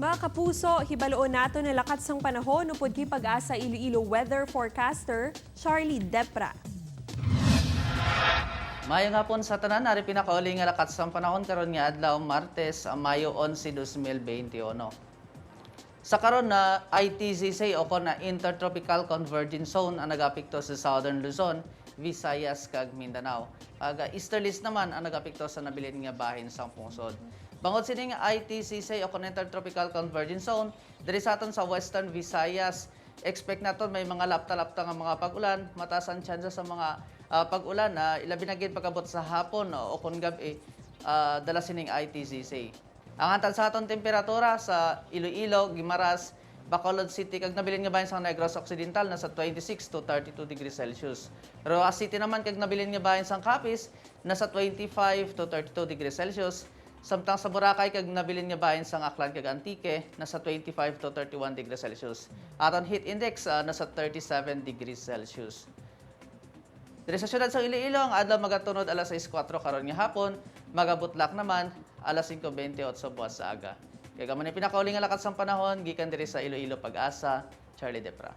Mga kapuso, hibaluon nato na lakat sang panahon upod kay Pag-asa Iloilo weather forecaster Charlie Depra. Maayong hapon sa tanan, ari pinakauli nga lakat sa panahon karon nga adlaw, Martes, Mayo 11, 2021. Sa karon na ITCZ o kon na Intertropical Convergence Zone ang nagapikto sa Southern Luzon, Visayas kag Mindanao. Ag easterlies naman ang nagapikto sa nabilin nga bahin sang pungsod. Bangod sini nga ITCZ o kon Intertropical Convergence Zone, diri sa aton sa Western Visayas, expect naton may mga lapta-lapta nga mga pag-ulan, mataas ang tsansa sa mga pag-ulan na ilabi na gid pag-abot sa hapon o kon gabi dala sining ITCZ. Ang antad sa aton temperatura sa Iloilo, Guimaras, Bacolod City kag nabilin nga bahin sa Negros Occidental nasa 26 to 32 degrees Celsius. Roxas City naman kag nabilin nga bahin sa Capiz nasa 25 to 32 degrees Celsius. Samtang sa Boracay kag nabilin nga bahin sa Aklan kag Antique nasa 25 to 31 degrees Celsius. Aton heat index nasa 37 degrees Celsius. Diri sa syudad sa Iloilo, ang adlaw magatunod alas 6:04 karon nga hapon, magabutlak naman alas 5:28 buwas sa aga. Kay kamo ni pinakauli nga lakat sang panahon gikan diri sa Iloilo Pag-asa, Charlie Depra.